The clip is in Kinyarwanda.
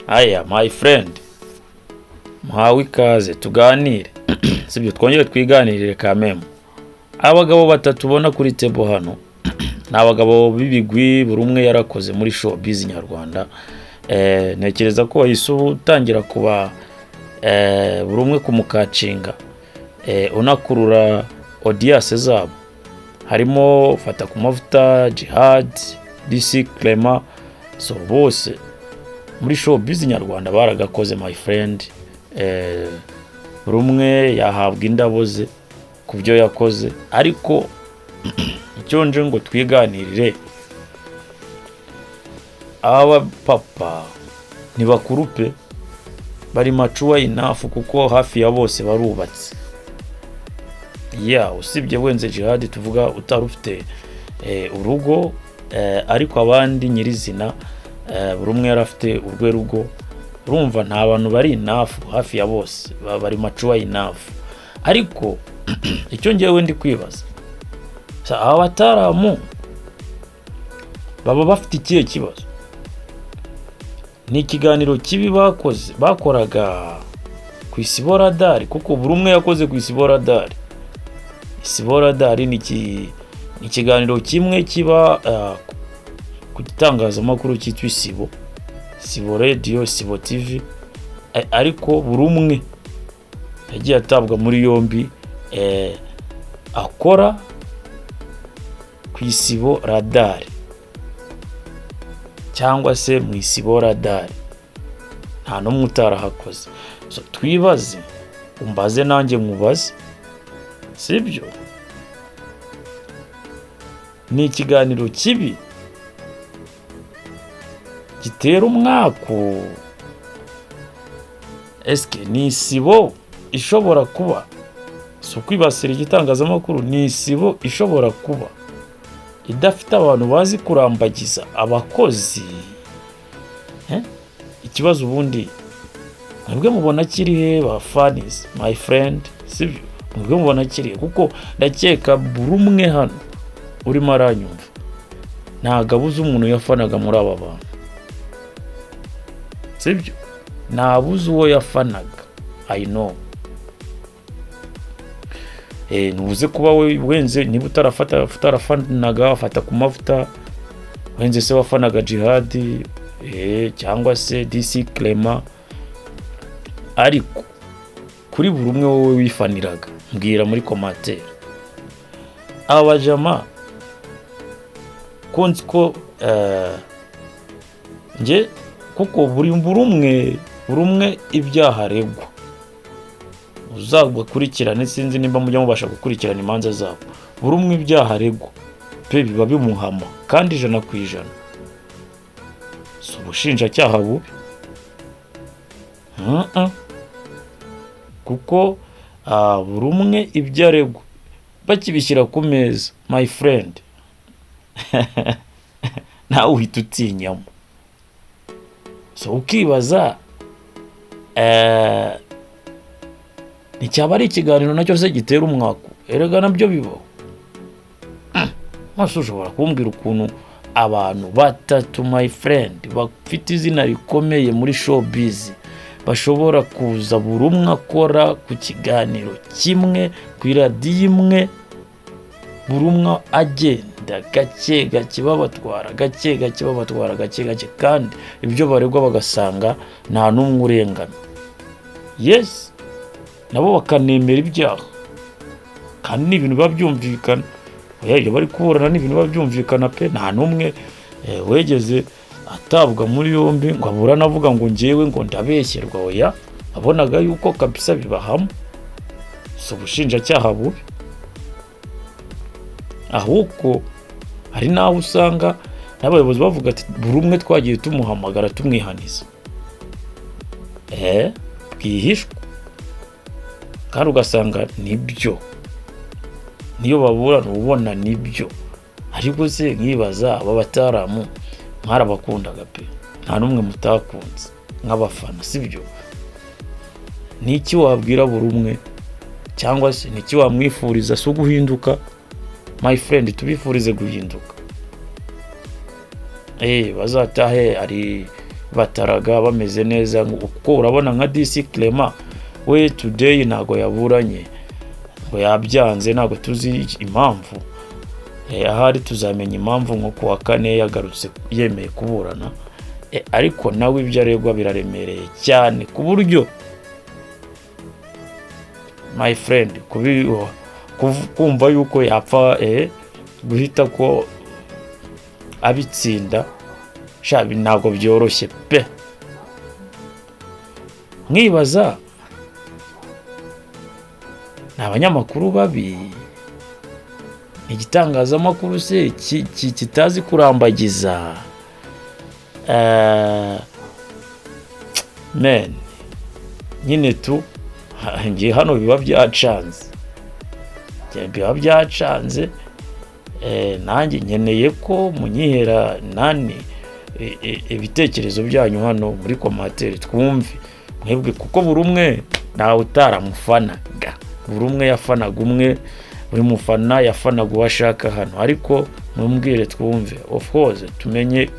Aya, my friend, muhawe ikaze tuganire, sibyo? Twongere twiganirire kamemu. Abagabo batatu ubona kuri table hano ni abagabo b'ibigwi, buri umwe yarakoze muri showbiz nyarwanda. Ntekereza ko wahise utangira kuba buri umwe kumukacinga, unakurura audience zabo. Harimo Fatakumavuta, Jihad, DC Clement. So bose muri showbiz nyarwanda baragakoze, my friend. Buri umwe yahabwa indabo ze ku byo yakoze, ariko icyo nje ngo twiganirire, aba papa ni bakuru pe, bari mature enough, kuko hafi ya bose barubatse. Ya, usibye wenze Jihad tuvuga utari ufite urugo, ariko abandi nyirizina buri umwe yari afite urwe rugo. Urumva nta bantu bari enough, hafi ya bose bari mature enough. Ariko icyo ngewe ndi kwibaza, aba bataramu baba bafite ikihe kibazo? Ni ikiganiro kibi bakoze, bakoraga ku Isibo Radari, kuko buri umwe yakoze ku Isibo Radari. Isibo Radari ni ikiganiro kimwe kiba ku gitangazamakuru cyitwa Isibo, Isibo Radiyo, Isibo TV, ariko buri umwe yagiye atabwa muri yombi akora ku Isibo Radari cyangwa se mu Isibo Radari, nta n'umwe utarahakoze. So, twibaze, umbaze nanjye nkubaze, sibyo? Ni ikiganiro kibi gitera umwaku? Esike ni Isibo ishobora kuba, si ukwibasira igitangazamakuru, ni Isibo ishobora kuba idafite abantu bazi kurambagiza abakozi? Eh? Ikibazo ubundi mwebwe mubona kiri he, ba fans, my friend, sibyo? Mwebwe mubona kiri he? Kuko ndakeka buri umwe hano urimo aranyumva ntabwo abuze umuntu yafanaga muri aba bantu, sibyo? Ntabuze uwo yafanaga, I know. Ntubuze kuba we wenze niba utarafata, utarafanaga Fatakumavuta, wenze se wafanaga Jihadi, cyangwa se DC Clement. Ariko kuri buri umwe wowe wifaniraga, mbwira muri commentaire, aba bajama ko nzi ko njye, kuko buri umwe ibyaha aregwa uzabakurikirane, sinzi nimba mujya mubasha gukurikirana imanza zabo, buri umwe ibyaha aregwa pe biba bimuhama kandi 100%. Si ubushinjacyaha bubi. Kuko buri umwe ibyo aregwa bakibishyira ku meza, my friend, nawe uhita utinyamo. So ukibaza, nticyaba ari ikiganiro nacyo se gitera umwaku? Erega nabyo bibaho. Maze ushobora kumbwira ukuntu abantu batatu, my friend, bafite izina rikomeye muri showbiz bashobora kuza buri umwe akora ku kiganiro kimwe ku iradiyo imwe, buri umwe agenda gake gake babatwara, gake gake babatwara, gake gake, kandi ibyo baregwa bagasanga nta n'umwe urengana? Yes, nabo bakanemera ibyaha, kandi ni ibintu biba byumvikana. Oya, iyo bari kuburana ni ibintu biba byumvikana pe. Nta n'umwe wegeze atabwa muri yombi ngo aburane avuga ngo ngewe ngo ndabeshyerwa. Oya, abonaga yuko kabisa bibahama. Si ubushinjacyaha bubi, ahubwo hari n'aho usanga n'abayobozi bavuga ati buri umwe twagiye tumuhamagara tumwihaniza bwihishwa, kandi ugasanga nibyo, niyo baburana ubona nibyo. Ariko se nkibaza, aba bataramu mwarabakundaga pe, nta n'umwe mutakunze nk'abafana, sibyo? Ni iki wabwira buri umwe, cyangwa se ni iki wamwifuriza? Si uguhinduka, my friend? Tubifurize guhinduka, bazatahe ari bataraga bameze neza, kuko urabona nka DC Clement we today ntago yaburanye, ngo yabyanze, ntabwo tuzi impamvu. Ahari tuzamenya impamvu nko ku wa kane yagarutse yemeye kuburana. Ariko nawe ibyo aregwa biraremereye cyane, ku buryo, my friend, kumva yuko yapfa guhita ko abitsinda sha, ntabwo byoroshye pe. Mwibaza ni abanyamakuru babi, ni igitangazamakuru se kitazi kurambagiza? Men, nyine tu ngiye hano biba byacanze, biba byacanze. Nanjye nkeneye ko munyihera nani ibitekerezo byanyu hano muri commentaire, twumve mwebwe, kuko buri umwe ntawe utaramufanaga, buri umwe yafanaga umwe, buri mufana yafanaga uwo ashaka hano. Ariko mumbwire twumve, of course tumenye.